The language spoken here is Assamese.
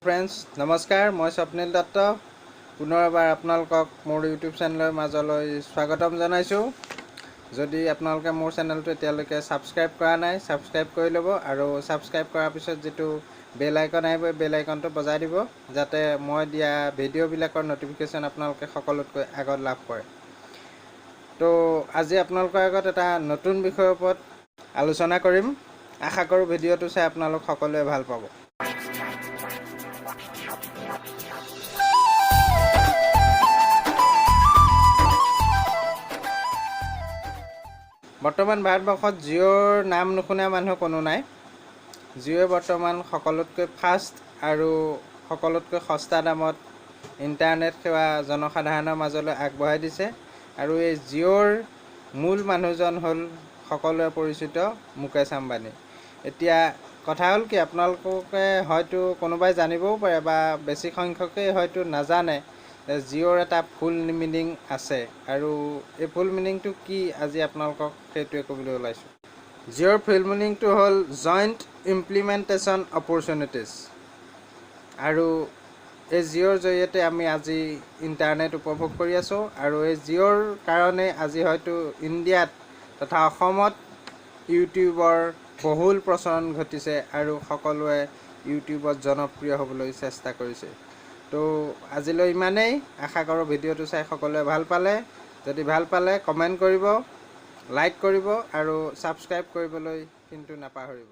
ফ্ৰেণ্ডছ, নমস্কাৰ। মই স্বপ্নীল দত্ত, পুনৰ এবাৰ আপোনালোকক মোৰ ইউটিউব চেনেলৰ মাজলৈ স্বাগতম জনাইছোঁ। যদি আপোনালোকে মোৰ চেনেলটো এতিয়ালৈকে ছাবস্ক্ৰাইব কৰা নাই, ছাবস্ক্ৰাইব কৰি ল'ব আৰু ছাবস্ক্ৰাইব কৰাৰ পিছত যিটো বেল আইকন আহিব, এই বেল আইকনটো বজাই দিব, যাতে মই দিয়া ভিডিঅ'বিলাকৰ ন'টিফিকেশ্যন আপোনালোকে সকলোতকৈ আগত লাভ কৰে। তো আজি আপোনালোকৰ আগত এটা নতুন বিষয়ৰ ওপৰত আলোচনা কৰিম। আশা কৰোঁ ভিডিঅ'টো চাই আপোনালোক সকলোৱে ভাল পাব। বৰ্তমান ভাৰতবৰ্ষত জিঅ'ৰ নাম নুশুনা মানুহ কোনো নাই। জিঅ'ই বৰ্তমান সকলোতকৈ ফাষ্ট আৰু সকলোতকৈ সস্তা দামত ইণ্টাৰনেট সেৱা জনসাধাৰণৰ মাজলৈ আগবঢ়াই দিছে আৰু এই জিঅ'ৰ মূল মানুহজন হ'ল সকলোৰে পৰিচিত মুকেশ আম্বানী। এতিয়া কথা হ'ল কি, আপোনালোকে হয়তো কোনোবাই জানিবও পাৰে বা বেছি সংখ্যকেই হয়তো নাজানে যে জিঅ'ৰ এটা ফুল মিনিং আছে আৰু এই ফুল মিনিংটো কি, আজি আপোনালোকক সেইটোৱে ক'বলৈ ওলাইছোঁ। জিঅ'ৰ ফুল মিনিংটো হ'ল জইণ্ট ইমপ্লিমেণ্টেশ্যন অপৰচুনিটিছ আৰু এই জিঅ'ৰ জৰিয়তে আমি আজি ইণ্টাৰনেট উপভোগ কৰি আছোঁ আৰু এই জিঅ'ৰ কাৰণে আজি হয়তো ইণ্ডিয়াত তথা অসমত ইউটিউবৰ বহুল প্ৰচলন ঘটিছে আৰু সকলোৱে ইউটিউবত জনপ্ৰিয় হ'বলৈ চেষ্টা কৰিছে। তো আজিলৈ ইমানেই। আশা কৰোঁ ভিডিঅ'টো চাই সকলোৱে ভাল পালে। যদি ভাল পালে কমেণ্ট কৰিব, লাইক কৰিব আৰু ছাবস্ক্ৰাইব কৰিবলৈ কিন্তু নাপাহৰিব।